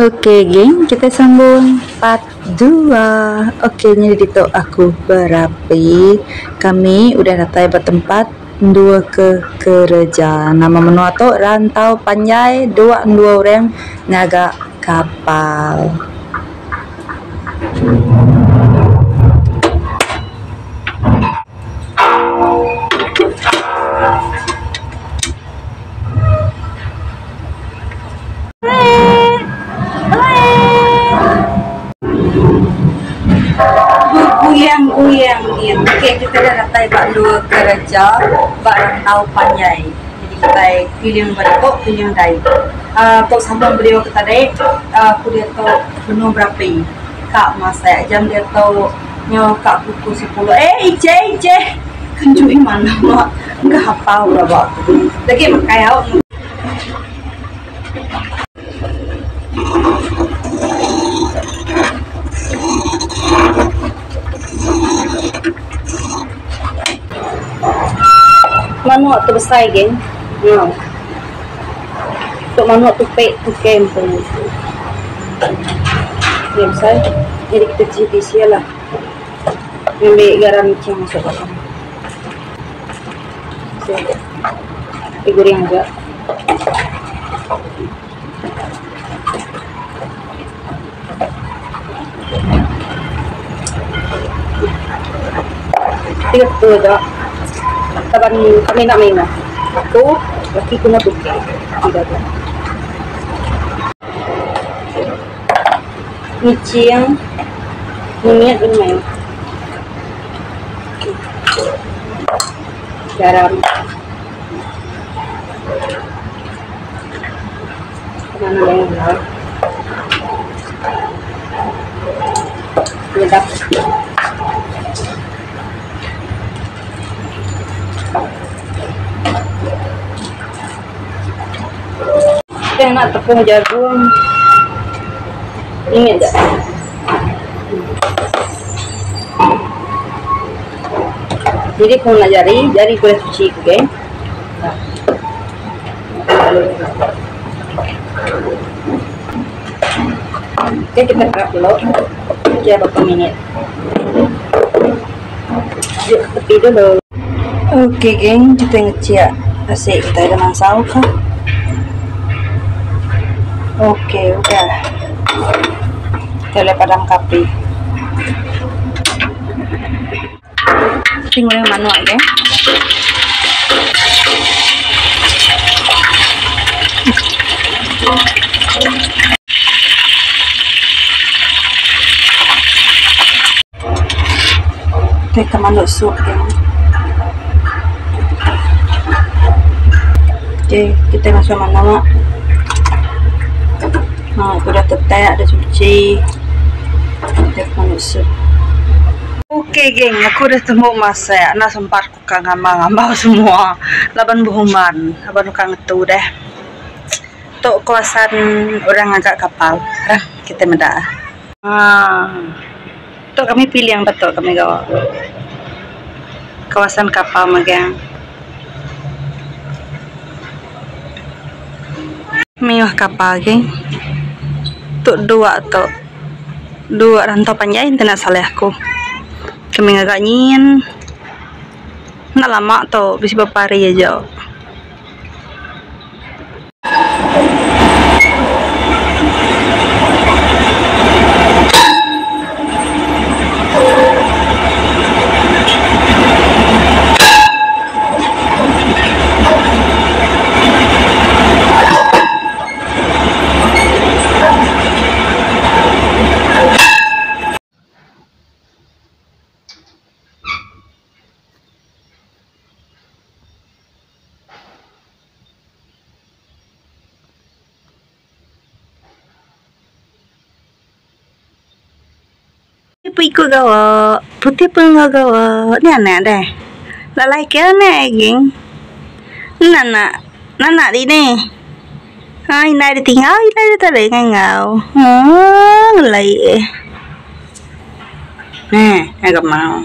Ok geng kitai sambung part dua. Ok nyadi ditu aku berapi kami udah datai ba tempat endur ke kereja. Nama menua tu Rantau Panjai dua endur orang ngaga kapal. Beguyang-guyang nyin. Okey kita dah datai ba endur kereja ba rantau panjai. Jadi kitai piling ba ditu piling dai. uhh Tu sambung video ke tadi uhh ku diatu benung berapi ka masak jam diatu nyau ka pukul sepuluh. Eh ijeh ijeh kenjui manah engka hafal pelaba. Lagi makai au. Manuk tu besai geng. Ngau. Tu manuk tupi tuke empu. Nya besai. Jadi kita tisi-tisi lah. Ngambi garam micin masuk ba. Diguring aja. Tiga tu aja. Laban kami enda mayuh. Aku, laki ku enggau tukey. Tiga aja. Miching, mimit pun mayuh. Garam. Nyedap. Kita nak tepung jagung. Mimit aja. Jadi ku nak jari, jari ku dah cuci ku okay. Okay, kita kerap dulu. Okay, berapa minit. Yuk, tepi dulu. Okay, geng, kita ngeciak nasi kita ada mansau kah? Okay, udah. Kita boleh padam api. Tinggal manuk okay. Kita manuk sup okay. Okay, kita masuk manuk. Ha, aku dah tetek, dah cuci. Kita manuk sup. Okey geng, aku dah temu masak. Enda sempat ku ka ngambau-ngambau semua. Laban behuman, laban ka ngetu deh. Tu kawasan orang ngaga kapal. Rah, kita meda. Haa. Tu kami piling betul kami gawa. Kawasan kapal megang. Mayuh kapal geng. Tu dua tu. Dua rantau panjai enti enda salah aku. Kami ngaga nyin. Enda lama tu bisi beberapa hari aja. Pun ikut gawa, putih pun enggau gawa. Ni anak deh. Lalai ke anak geng. Nanak, nanak di ni. Ha, indai dia tinggal, indai dia tak ada ngangau. Ha, ngelai eh. Neh, agak mau.